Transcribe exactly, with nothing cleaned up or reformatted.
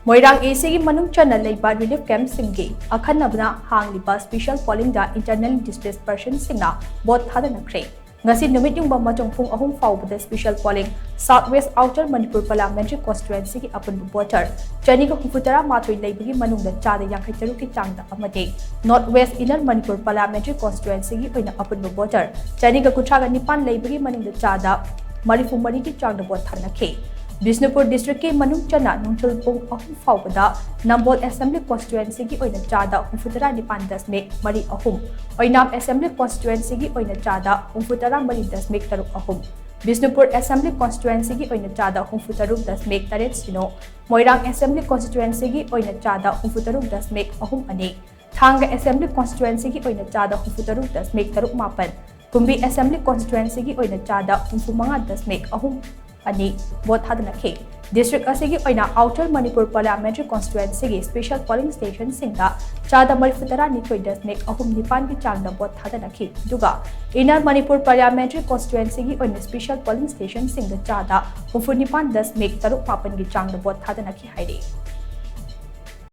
ꯃꯣꯏꯔꯥꯡ ꯑꯦꯁꯤꯒꯤ ꯃꯅꯨꯡ ꯆꯟꯅ ꯂꯩꯕ ꯔꯤꯂꯤꯐ ꯀꯦꯝꯞꯁꯤꯡꯒꯤ ꯑꯈꯟꯅꯕꯅ ꯍꯥꯡꯂꯤꯕ ꯁ꯭ꯄꯦꯁꯦꯜ ꯄꯣꯂꯤꯡꯗ ꯏꯟꯇꯔꯅꯦꯜꯂꯤ ꯗꯤꯁꯄ꯭ꯂꯦꯁ ꯄꯔꯁꯟꯁꯤꯡꯅ ꯚꯣꯠ ꯊꯥꯗꯅꯈ꯭ꯔꯦ꯫ ꯉꯁꯤ ꯅꯨꯃꯤꯠ ꯌꯨꯡꯕ ꯃꯆꯪ ꯄꯨꯡ ꯑꯍꯨꯝ ꯐꯥꯎꯕꯗ special polling south west outer Manipur parliamentary ꯀꯣꯟꯁꯇꯤꯇ꯭ꯋꯦꯟꯁꯤꯒꯤ ꯑꯄꯨꯟꯕ ꯚꯣꯇꯔ ꯆꯅꯤꯒ ꯍꯨꯝꯐꯨꯇꯔꯥ ꯃꯥꯊꯣꯏ ꯂꯩꯕꯒꯤ ꯃꯅꯨꯡꯗ ꯆꯥꯗ ꯌꯥꯡꯈꯩ ꯇꯔꯨꯛꯀꯤ ꯆꯥꯡꯗ ꯑꯃꯗꯤ north west inner Manipur parliamentary ꯀꯣꯟꯁꯇꯤꯇ꯭ꯋꯦꯟꯁꯤꯒꯤ ꯑꯣꯏꯅ ꯑꯄꯨꯟꯕ ꯚꯣꯇꯔ ꯆꯅꯤꯒ ꯀꯨꯟꯊ꯭ꯔꯥꯒ ꯅꯤꯄꯥꯟ ꯂꯩꯕꯒꯤ ꯃꯅꯨꯡꯗ ꯆꯥꯗ ꯃꯔꯤꯐꯨ ꯃꯔꯤꯒꯤ ꯆꯥꯡꯗ ꯚꯣꯠ ꯊꯥꯗꯅꯈꯤ꯫ ꯕꯤꯁꯅꯨꯄꯨꯔ ꯗꯤꯁꯇ꯭ꯔꯤꯛꯀꯤ ꯃꯅꯨꯡ ꯆꯟꯅ ꯅꯨꯡꯊꯤꯜ ꯄꯨꯡ ꯑꯍꯨꯝ ꯐꯥꯎꯕꯗ ꯅꯝꯕꯣꯜ ꯑꯦꯁꯦꯝꯕ꯭ꯂꯤ ꯀꯣꯟꯁꯇꯤꯇ꯭ꯋꯦꯟꯁꯤꯒꯤ ꯑꯣꯏꯅ ꯆꯥꯗ ꯍꯨꯝꯐꯨꯇꯔꯥ ꯅꯤꯄꯥꯟ ꯗꯁꯃꯤꯛ ꯃꯔꯤ ꯑꯍꯨꯝ, ꯑꯣꯏꯅꯥꯝ ꯑꯦꯁꯦꯝꯕ꯭ꯂꯤ ꯀꯣꯟꯁꯇꯤꯇ꯭ꯋꯦꯟꯁꯤꯒꯤ ꯑꯣꯏꯅ ꯆꯥꯗ ꯍꯨꯝꯐꯨꯇꯔꯥ ꯃꯔꯤ ꯗꯁꯃꯤꯛ ꯇꯔꯨꯛ ꯑꯍꯨꯝ, ꯕꯤꯁꯅꯨꯄꯨꯔ ꯑꯦꯁꯦꯝꯕ꯭ꯂꯤ ꯀꯣꯟꯁꯇꯤꯇ꯭ꯋꯦꯟꯁꯤꯒꯤ ꯑꯣꯏꯅ ꯆꯥꯗ ꯍꯨꯝꯐꯨꯇꯔꯨꯛ ꯗꯁꯃꯤꯛ ꯇꯔꯦꯠ ꯁꯤꯅꯣ, ꯃꯣꯏꯔꯥꯡ ꯑꯦꯁꯦꯝꯕ꯭ꯂꯤ ꯀꯣꯟꯁꯇꯤꯇ꯭ꯋꯦꯟꯁꯤꯒꯤ ꯑꯣꯏꯅ ꯆꯥꯗ ꯍꯨꯝꯐꯨꯇꯔꯨꯛ ꯗꯁꯃꯤꯛ ꯑꯍꯨꯝ ꯑꯅꯤ, ꯊꯥꯡꯒ ꯑꯦꯁꯦꯝꯕ꯭ꯂꯤ ꯀꯣꯟꯁꯇꯤꯇ꯭ꯋꯦꯟꯁꯤꯒꯤ ꯑꯣꯏꯅ ꯆꯥꯗ ꯍꯨꯝꯐꯨꯇꯔꯨꯛ ꯗꯁꯃꯤꯛ ꯇꯔꯨꯛ ꯃꯥꯄꯟ, ꯀꯨꯝꯕꯤ ꯑꯦꯁꯦꯝꯕ꯭ꯂꯤ ꯀꯣꯟꯁꯇꯤꯇ꯭ꯋꯦꯟꯁꯤꯒꯤ ꯑꯣꯏꯅ ꯆꯥꯗ ꯍꯨꯝꯐꯨꯃꯉꯥ ꯗꯁꯃꯤꯛ ꯑꯍꯨꯝ ꯑꯅꯤ ꯚꯣꯠ ꯊꯥꯗꯅꯈꯤ꯫ ꯗꯤꯁꯇ꯭ꯔꯤꯛ ꯑꯁꯤꯒꯤ ꯑꯣꯏꯅ ꯑꯥꯎꯇꯔ ꯃꯅꯤꯄꯨꯔ ꯄꯥꯔꯂꯤꯌꯥꯃꯦꯟꯇꯔꯤ ꯀꯣꯟꯁꯇꯤꯇ꯭ꯋꯦꯟꯁꯤꯒꯤ ꯁ꯭ꯄꯦꯁꯦꯜ ꯄꯣꯂꯤꯡ ꯁ꯭ꯇꯦꯁꯟꯁꯤꯡꯗ ꯆꯥꯗ ꯃꯔꯤꯐꯨꯇꯔꯥ ꯅꯤꯊꯣꯏ ꯗꯁꯃꯤꯛ ꯑꯍꯨꯝ ꯅꯤꯄꯥꯟꯒꯤ ꯆꯥꯡꯗ ꯚꯣꯠ ꯊꯥꯗꯅꯈꯤ꯫ ꯑꯗꯨꯒ ꯏꯟꯅꯔ ꯃꯅꯤꯄꯨꯔ ꯄꯥꯔꯂꯤꯌꯥꯃꯦꯟꯇꯔꯤ ꯀꯣꯟꯁꯇꯤꯇ꯭ꯋꯦꯟꯁꯤꯒꯤ ꯑꯣꯏꯅ ꯁ꯭ꯄꯦꯁꯦꯜ ꯄꯣꯂꯤꯡ ꯁ꯭ꯇꯦꯁꯟꯁꯤꯡꯗ ꯆꯥꯗ ꯍꯨꯝꯐꯨ ꯅꯤꯄꯥꯟ ꯗꯁꯃꯤꯛ ꯇꯔꯨꯛ ꯃꯥꯄꯟꯒꯤ ꯆꯥꯡꯗ ꯚꯣꯠ ꯊꯥꯗꯅꯈꯤ ꯍꯥꯏꯔꯤ꯫